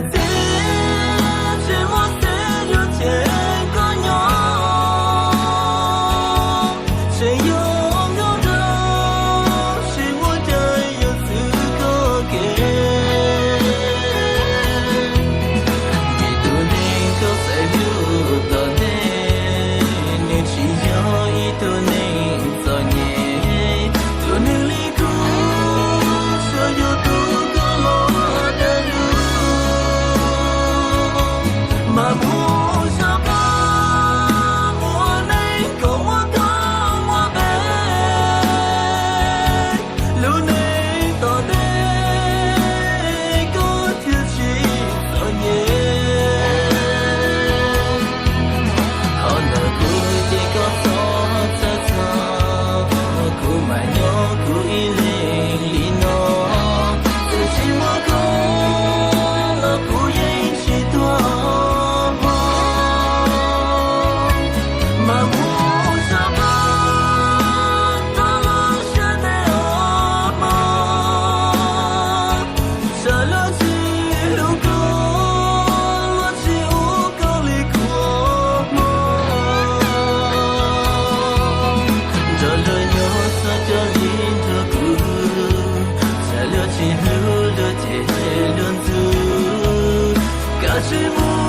Txiv, tsis muaj txiv yuav cheem koj nyob, tseem yuav nkauj nraug, tsis muaj cai yuav txwv koj kev. Vim tus neeg koj xaiv hlub tom ntej, nws tsis yog ib tug neeg txom nyem. Tus neeg li kuv, xav yuav tus koj los dag lug, mas mus zov pab, muaj neeg kom muab koj muab npe. Lub neej tom ntej koj thiaj tsis txom nyem. Qhov ntawd kuv ces koj txhob txhawj txog, kuv mam nyob kuv ib leeg li no. Txawm tsis muaj koj los kuv yeej tsis tuag mog. Mas mus zov pab, rov los sab tes os mog. Tsam lawv tsis hlub koj, lawv tsis ua koj li kuv mog. Nrog lawv nyob xav coj li nrog kuv, tsam lawv tsis hlub lawv ces luag ntxub. Kav tsij mus